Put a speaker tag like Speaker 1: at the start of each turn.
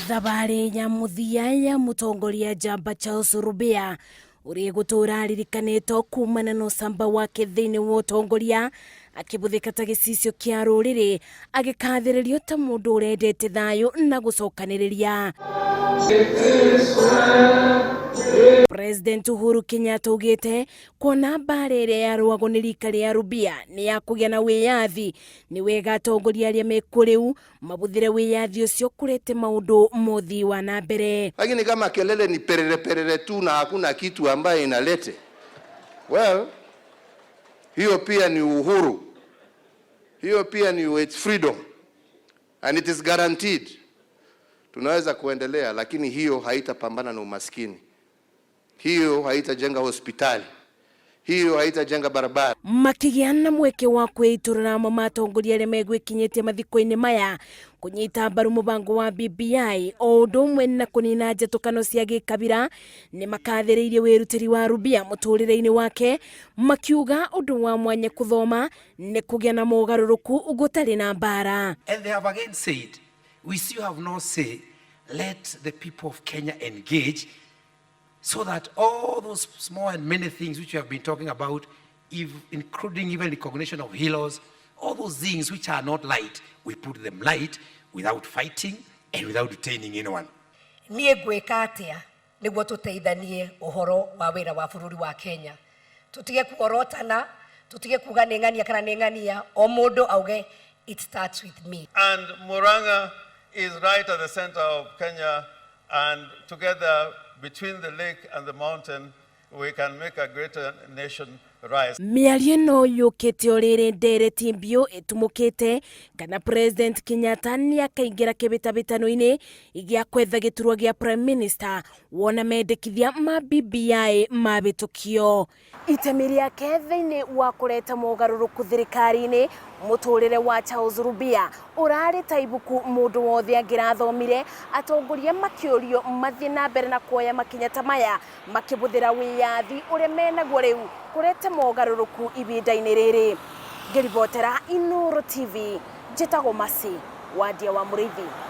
Speaker 1: Thabarĩ ya mũthia ya mũtongoria njamba Charles Rubia ũrĩa egũtũra aririkanĩtwo kumana na ũcamba wake thĩinĩ wa ũtongoria, akĩbũthĩka ta gĩcicio kĩa rũrĩrĩ, agĩkathĩrĩrio ta mũndũ ũrendete thayũ na gũcokanĩrĩria. President Uhuru Kenyatta augĩte kuona mbara ĩrĩa yarũagwo nĩ rika rĩa Rubia nĩ ya kũgĩa na wĩyathi, nĩ wega atongoria arĩa mekuo rĩu mabuthire wĩyathi ũcio kũrete maũndũ mothi wa na mbere.
Speaker 2: Lakini kama kelele ni perere perere tu na hakuna kitu ambaye inalete, well, hiyo pia ni uhuru, hiyo pia ni, it's freedom and it is guaranteed. Tunaweza kuendelea, lakini hiyo haitapambana na umaskini, hiyo haitajenga hospitali, hiyo haitajenga barabara.
Speaker 1: Makĩgĩa na mweke wa kwĩitũrũra amwe ma atongoria arĩa megwĩkinyĩtie mathiko-inĩ maya kũnyita mbaru mũbango wa BBI o ũndũ ũmwe na kũnina njatũkano cia gĩkabira, nĩ makathĩrĩirie wĩrutĩri wa Rubia mũtũrĩre-inĩ wake, makiuga ũndũ wa mwanya kũthoma nĩ kũgĩa na mogarũrũku gũtarĩ na mbara.
Speaker 3: And they have again said, we still have no say. Let the people of Kenya engage so that all those small and many things which we have been talking about, if, including even recognition of heroes, all those things which are not light, we put them light without fighting and without detaining anyone.
Speaker 4: Niĩ ngwĩka atĩa nĩguo tũteithanie ũhoro wa wĩra wa bũrũri wa Kenya, tũtige kuorotana, tũtige kuga nĩ ng'ania kana nĩ ng'ania, o mũndũ auge, "It starts with me."
Speaker 5: And Murang'a is right at the center of Kenya, and together between the lake and the mountain, we can make a greater nation rise.
Speaker 1: Mĩario ĩno yũkĩte o rĩrĩ ndereti mbiũ ĩtumũkĩte kana President Kenyatta nĩ akaingĩra kĩbĩtabĩtano-inĩ gĩa kwetha gĩturwa gĩa Prime Minister wona mendekithia ma BBI mabĩtũkio. Itemi rĩake thĩinĩ wa kũreta mogarũrũku thirikari-inĩ, mũtũrĩre wa Charles Rubia ũrarĩ ta ibuku mũndũ wothe angĩrathomire, atongoria makĩũrio mathiĩ na mbere na kuoya makinya ta maya makĩbũthĩra wĩyathi ũrĩa menaguo rĩu kũrete mogarũrũku ibinda-inĩ rĩrĩ. Ngĩribotera Inoro TV, njĩtagwo Masi Wandia wa Mũrĩithi.